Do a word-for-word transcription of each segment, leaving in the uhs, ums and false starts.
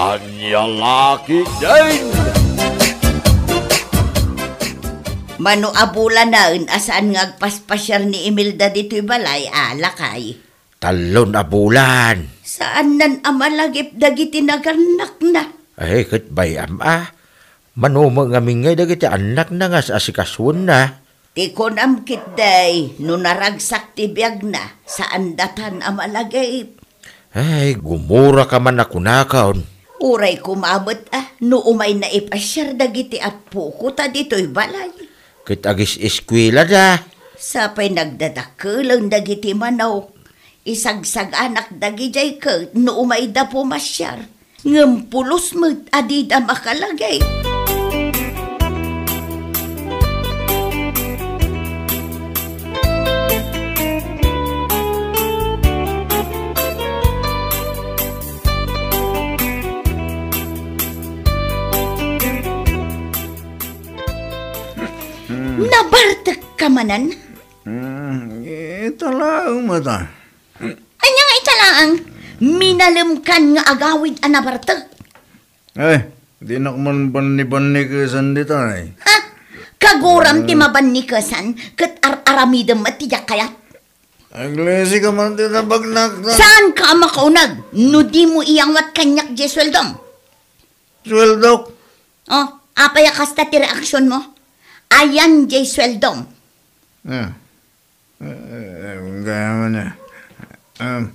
Ania la ketdin? Mano a bulanen a saan nga agpaspasiar ni Imelda ditoy balay a lakay? Tallon a bulan. Saannan a malagip dagiti nagarnakna. Ay, ket bay-am a. Mano met ngamin ngay dagiti annakna nga as-asikasuenna? Ti kunam ketdi, no naragsak ti biagna, saandatan a malagip. Ay, gumuraka man a kunakon. Uray koma met a, no umayna ipasiar dagiti appoko ta ditoy balay. Ket agis-eskuelada. Sapay nagdadakkel dagiti manok. Isagsaganak dagidiay ket no umayda pumasiar. Ngem pulos met a dida makalagip. Hmm. Nabartek ka manen? Hmm, ita laeng met a. Ania nga ita laeng? Minalem kan nga agawid a nabartek. Ay, dinak man banni-bannikesan dita, ay. Ha? Kaguram ti mabannikesan, ket ar-aramidem met ti diak kayat. Aglisi ka man ti nabagnak na. Saan ka a makauneg no di mo iyawat kaniak diay sueldom? Sueldok? Oh, apay a kasta ti reaksion mo? Ayan diay sueldom. Ah. Eh, eh, gaya man, eh. Um,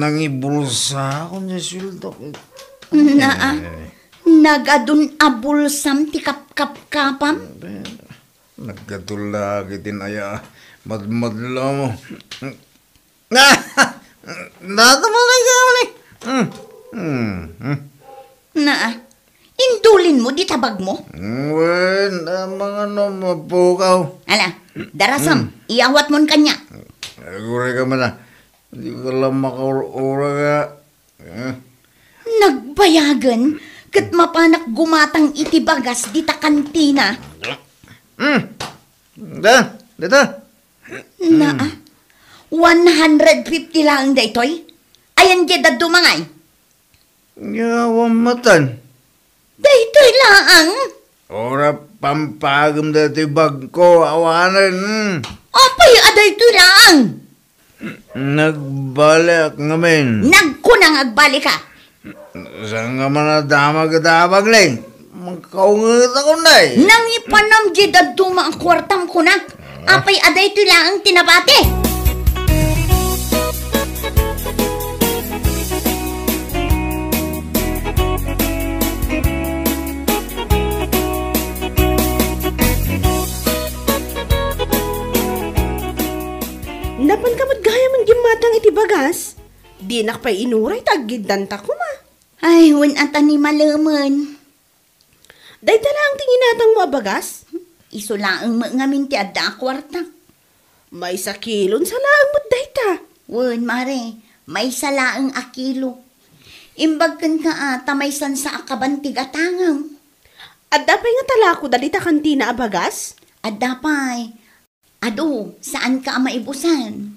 nangibulsa ako ni sueldo. Naa, eh, nagadun a bulsam ti kapkapkapam? Eh, nagkatulak iti naya madmadla mo. Data mo na ikaw ni. Mm, mm, mm. Naa, indulin mo di tabag mo? Wen, amang ano, mapukaw. Ala, darasam, iyawat mon kanya. Aguray ka man, ah. Di ka lang makaur-ura ka. Eh. Nagbayagen, ket mapanak gumatang iti bagas dita kantina. Mm. Da, dita. Naa, one hundred fifty laeng daytoy? Ayan diay dadduma ngay? Yawan matan. Daytoy laeng? Ora pampagem daytoy bagko, awanen. Apay a daytoy laeng? Nagbaliak ngamin. Nagkuna nga agbali ka. Saan ka man a damag iti abag, Leng? Mangkaunget ako, Nay. Nangipanam di dadduma a kuartam, kunak. Apay a daytoy laeng ti nabati? Napan ka met gayam gimmatang iti bagas? Dinak pay inuray ta aggiddanta koma. Ay, wen a ta ni malemen. Dayta laeng ti ginatangmo a bagas? Isu laeng met ngamin ti adda a kuarta. Maysa kilon sa laeng met dayta. Wen, mare, maysa laeng a kilo. Imbag kenka a, ta maysan sa a kaban ti gatangem. Adda pay nga talakoda dita kantina a bagas? Adda pay. Adu, saanka a maibusan?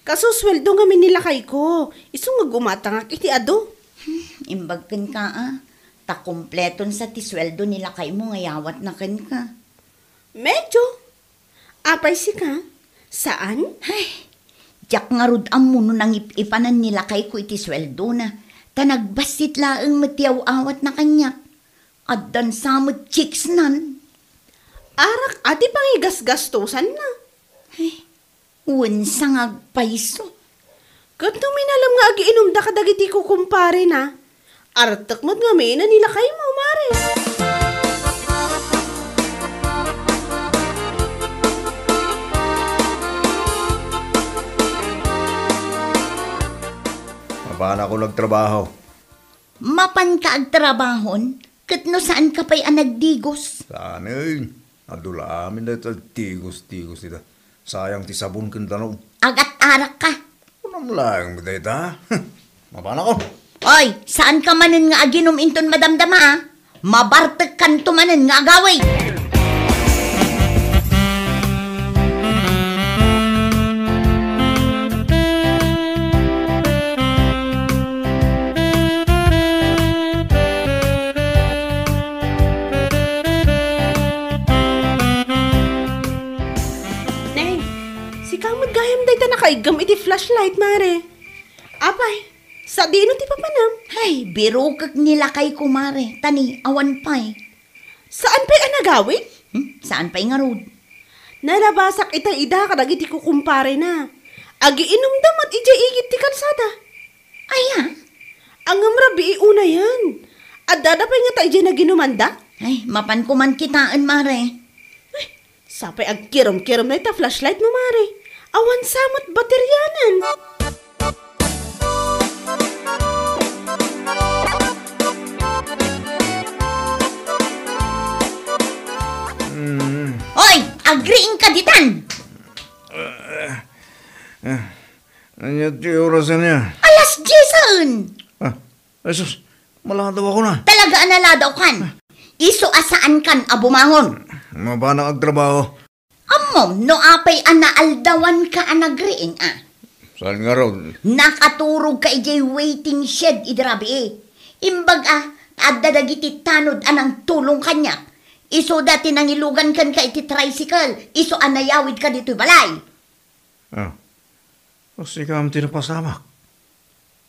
Kasu sueldo ngamin ni lakayko, isu nga gumatangak iti adu. Hmm, imbag kenka a, ta kompleton sa ti sueldo ni lakaymo nga yawatna kenka. Medyo. Apay sika? Saan? Ay, diak ngarud ammo no nangip-ipanan ni lakayko iti sueldona, ta nagbassit laeng met ti aw-awatna kaniak. Addan sa met chicks nan. Arak a ti pangigasgastosanna. Eh, wen sa nga agpayso. Ket no minalem nga agiinumda kadagiti kukumparena, artek met ngamin a ni lakaymo, mare. Mapanakon agtrabaho. Mapanka agtrabahon, ket no saanka pay a nagdigos? Saanen. Adu la amin dayta tigos-tigos dita. Sayang ti sabon ken danum. Agat-arakka. Kunam laeng met dayta. Mapanakon. Oy, saanka manen nga aginum inton madamdama, a? Mabartekkanto manen nga agawid. Ay, Mare. Apay, sadino ti papanam? Ay, birukek ni lakay ko, Mare. Tani, awan pay. Saan pay a nagawid? Hmm? Saan pay ngarud? Nalabasak itay ida kadagiti kukumparena. Agiinumda met idiay igid ti kalsada. Aya? Ngem rabii unayen. Addada pay ngata idiay naginumanda? Ay, mapanko man kitaen, Mare. Ay, sapay agkirom-kirom na ita flashlight mo, Mare. Awan sa met baterianan. Mm. Oy, agriing ka ditan! Ah, ah, ania ti oras ania? Alas diesen! Ah, Jesus, maladaw ako na. Talaga a naladawkan. Isu a saankan a bumangon. Mabanak agtrabaho. Ammom no apay a naaldawanka a nagriing, a? Saan ngarud? Nakaturogka idiay waiting shed idi rabii. Imbag a, adda dagiti tanod a nangtulong kaniak. Isuda ti nangilugan kenka iti tricycle, isu a nayawidka ditoy balay. Ah, o, sika ti napasamak.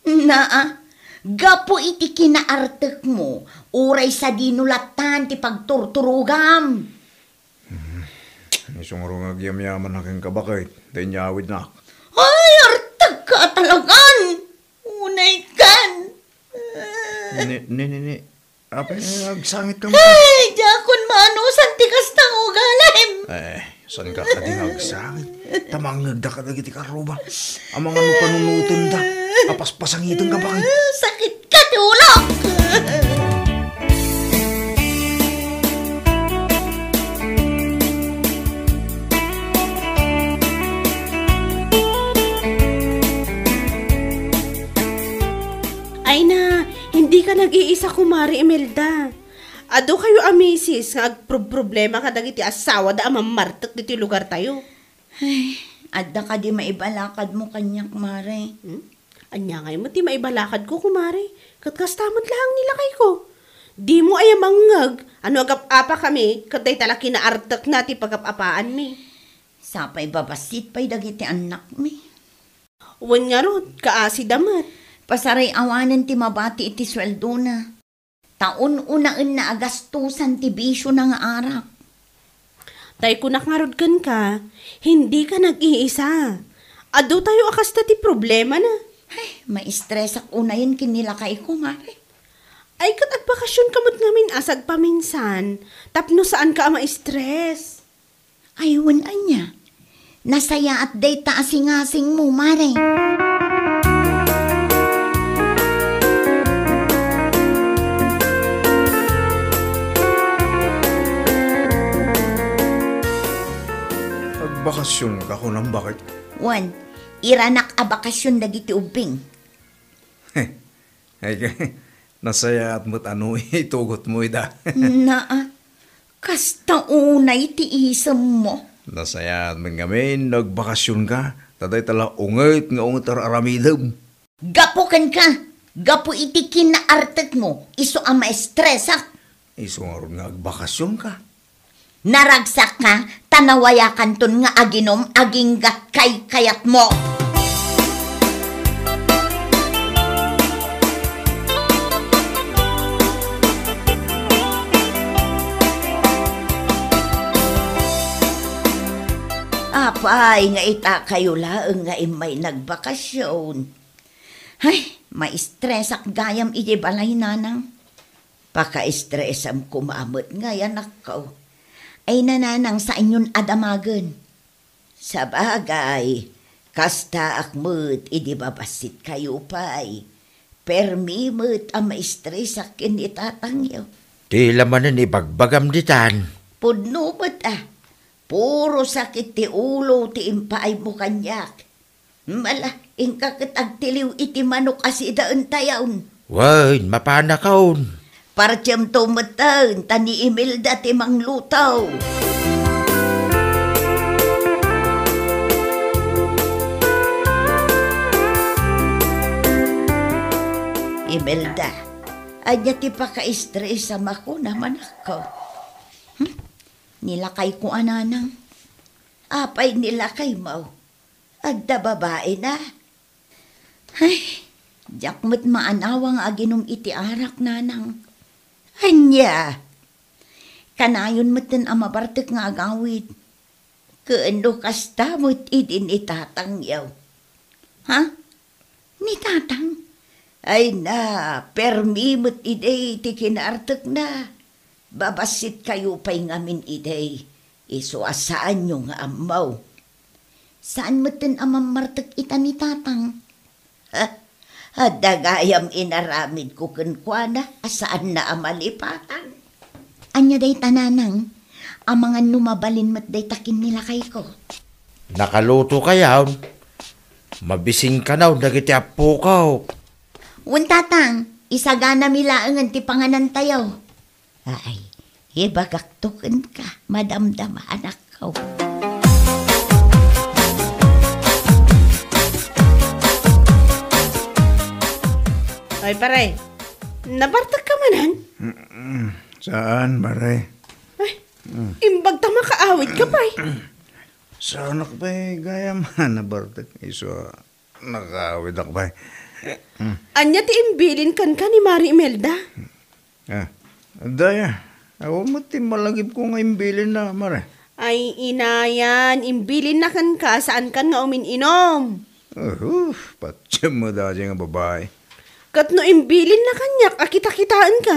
Naa, gapu iti kinaartekmo, uray sadino latta ti pagturturogam. Hmm, isu ngarud nga agyamyamannak kenka baket, ta inyawidnak. Ay, artekka a talagan! Unaykan! Ni, ni, ni, ni, Apay, agsangit ka mo. Ay, diakon maanusan ti kasta nga ugalim. Eh, saan ka kadi nga agsangit? Ta mangngegda kadagiti karruba. Amangan no panunotenda. Apaspasangiten ka baket. Sakit ka ti ulok. Ay na, hindi ka nag-iisa, Kumare Imelda. Adu kayo a misis nga agproproblema kadagiti asawada a mammartek ditoy lugartayo. Ay, adda kadi maibalakadmo kaniak, Mare? Hmm? Ania ngay met ti maibalakadko, Kumare? Ket kasta met laeng ni lakayko. Dimo aya mangngeg a no agap-apakami ket dayta la kinaartekna ti pagap-apaanmi. Sapay babassit pay dagiti annakmi. Wen ngarud, kaasida met. Pasaray-awanen ti mabati iti sueldona. Ta un-unaenna a gastosan ti bisiona nga arak. Tay kunak ngarud kenka, hindi ka nag-iisa. Adu tayo a kasta ti problemana. Ay, maistresak unayen ken ni lakayko, Mare. Ay, ket agbakasyon ka met ngamin a sagpaminsan, tapno saan ka a ma-stress. Ay, wen ania? Nasayaat dayta a singasingmo, Mare. Agbakasyon ka, kunam, baket? Wen, iranak a bakasyon dagiti ubbing. Ay, nasayaat met a no itugotmo ida. Naa, kasta unay ti isemmo. Nasayaat met ngamin no agbakasyon ka, ta dayta la unget nga unget ar-aramidem. Gapu kenka, gapu iti kinaartekmo, isu a maestresak. Isu ngarud nga agbakasyon ka. Naragsakka, ta nawayakanton nga aginom aginggat kaykayatmo. Apay nga ita kayo laeng nga immay nagbakasyon? Ay, maistresak gayam iti balay, nanang. Pakaistresam koma met ngay, anakko. Ay, nanang, saanyon a damagen. Sabagay, kastaak met idi babassit kayo pay. Permi met a maistresak ken ni tatangyo. Ti la manen ibagbagam ditan. Pudno met a. Puro sakit ti ulo ti impaaymo kaniak. Mala, inka ket agtiliw iti manok a sidaentayon. Wen, mapanakon. Partiemto metten, ta ni Imelda ti mangluto. Imelda, ania ti pakaistresam a kunam, anakko? Hmm? Ni lakayko a nanang. Apay ni lakaymo? Adda babaena? Ay, diak met maanawa nga aginum iti arak, nanang. Ania? Kanayon metten a mabartek nga agawid. Ken no kasta met idi ni tatangyo. Ha? Ni tatang? Ay na, permi met idi ti kinaartekna. Babassit kayo pay ngamin idi. Isu a saanyo nga ammo. Saan metten a mammartek ita ni tatang? Ha? Adda gayam inaramidko kenkuana a saanna a malipatan. Ania dayta, nanang? Amangan no mabalin met dayta ken ni lakayko. Nakaluto kayon? Mabisin kano dagiti appokaw. Wen, tatang, isaganami laengen ti panganantayo. Ay, ibagakto kenka, madamdama, anakko. Ay, pare, nabartek ka manen? Mm, saan, pare? Ay, imbag ta makaawid ka pay. Saanak pay gayam a nabartek, isu a nakaawid ak pay. Ania ti imbilin kenka ni Mari Imelda? Ah, daya, awan met ti malagipko nga imbilinna, mare. Ay, inayan, imbilinna kenka, saankan nga umin-inom. Uhuf, patiem met daydiay nga babai. Ket no imbilinna kaniak a kitakitaenka.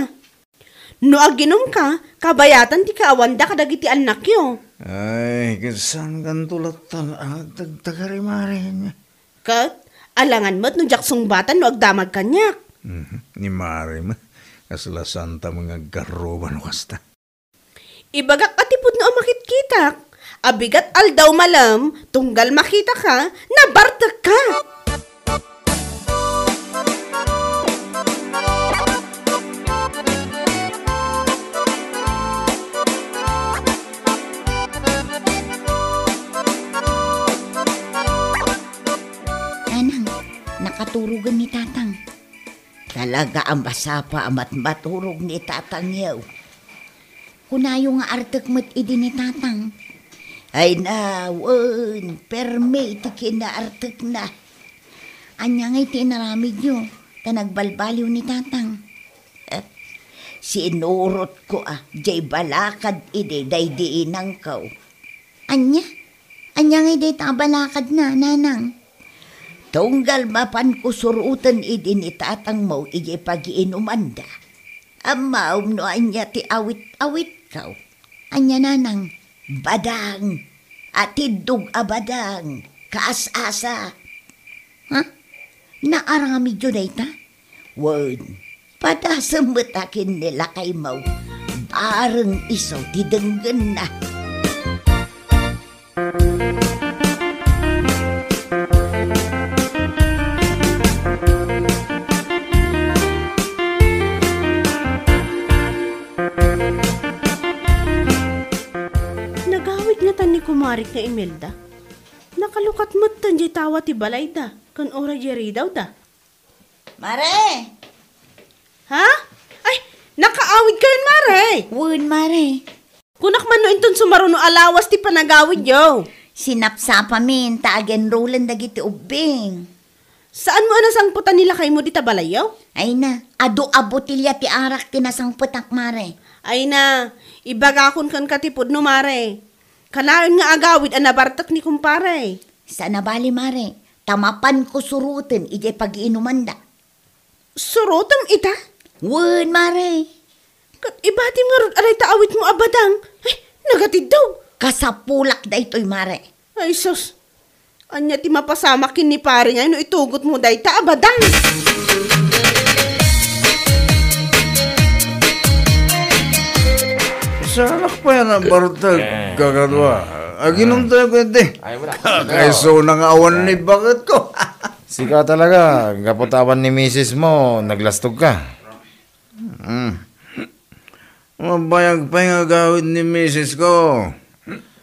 No aginumka, kabayatan ti kaawanda kadagiti annakyo. Ay, ket saankanto latta a agtagtagari, mare. Ket, alangan met no diak sungbatan no agdamag kaniak. Mhm. Ni Mari met, kasla santa met nga agkarruba no kasta. Ibagak a ti pudno a makitkitak, abigat aldaw malem, tunggal makitaka, nabartekka. Nanang, nakaturogen ni tatang. Talaga a masapa a matmaturog ni tatangyo. Kunayo nga artek met idi ni tatang. Ay na, wen, permi ti kinaartekna. Ania ngay ti inaramidyo, ta nagbalbaliw ni tatang? Sinurotko a, diay balakad idi daydi inangko. Ania? Ania ngay dayta a balakadna, nanang? Tunggal mapanko suroten idi ni tatangmo idiay pagiinumanda. Ammom no ania ti awit-awitko. Ania, nanang? Badang. Atiddog a badang. Kaas-asa. Ha? Naaramidyo dayta? Wen, padasem met a ken ni lakaymo. Bareng isu ti denggenna. Nagawid ngatan ni kumarik nga Imelda. Nakalukat metten diay tawa ti balayda, ken uray diay ridawda. Mare! Ha? Ay, nakaawid kayon, mare! Wen, mare. Kunak man no inton sumaruno a lawas ti panagawidyo. Sinapsapamin ta agenrolen dagiti ubbing. Saanmo a nasangpetan ni lakaymo dita balayyo? Ay na, adu a botelya ti arak ti nasangpetak, mare. Ay na, ibagakon kenka ti pudno, mare. Kanayon nga agawid a nabartek ni kumpare. Saan a bali, mare, ta mapanko suroten idiay pagiinumanda. Surotem ita? Wen, mare. Ket ibatim ngarud a dayta awitmo a badang. Ay, nagatiddog. Kasapulak daytoy, mare. Ay, sus. Ania ti mapasamak ken ni pare ngay no itugotmo dayta a badang? Saanak pay a nabartek, kakadua. Aginumtayo ketdi. Ay, wala. Kakaisuna nga awan ni baketko. Sika talaga, gapu ta awan ni misis mo, naglastog ka. Mm. Mabayag pay nga agawid ni misis ko.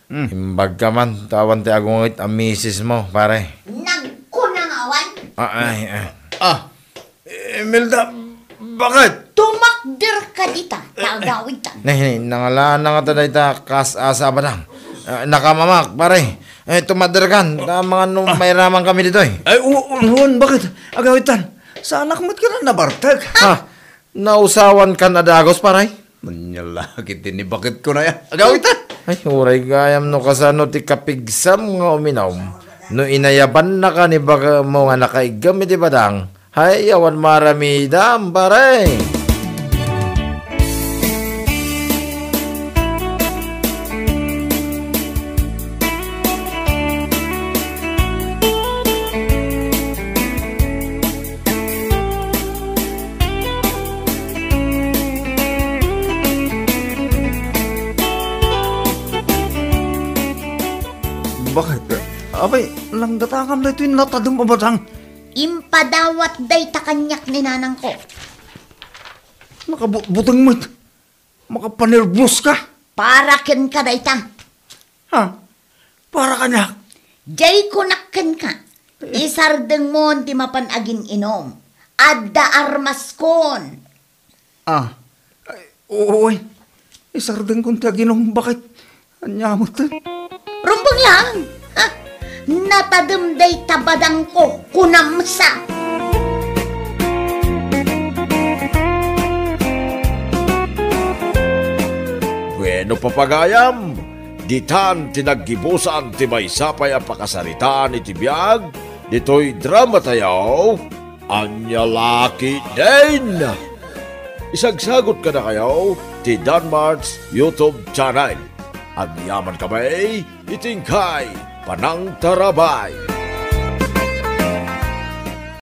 Mm. Imbag ka man, ta awan ti agungit a misis mo, pare. Nagkuna nga awan? Ah, ay, ay. Ah, Imelda, bakit? Tumakder ka dita, ta agawid ka. Ne, ne, nangalaan na nga ta dayta kas-asa a badang. Ah, nakamamak, pare. Eh, tumadderkan, ta mangano mairaman kami ditoy. Ay, u-, u-, uwan, bakit? Agawidtan, saanak met kada nabartek. Ha? Nausawan kan a dagus, pare? Ania la ketdi ni baketko na ya. Agawidtan. Ay, uray gayam no kasano ti kapigsam nga uminom. No inayabannaka ni baketmo nga nakaiggem iti badang, hay, awan maaramidam, pare. Bakit? Apay, langgatakam daytoy natadem a badang. Impadawat dayta kaniak ni nanangko. Nakabutbuteng met. Makapanerbios ka. Para kenka dayta. Ha? Para kaniak? Jay kunak kenka. Isardengmon ti mapan agin-inom. Adda armaskon. Ah. Ay, uy. Isardengkon ti aginom. Bakit? Ania met? Rumbeng lang. Ha? Natadem dayta badangko, kunam sa. Bueno, papagayam, ditan ti naggibusan ti maysa pay a pakasaritaan iti biag ditoy drama tayo. Ania la ketdin? Isagsagot kadakayo ti Danmart's YouTube channel. Agyaman kami iti inkay panangtarabay.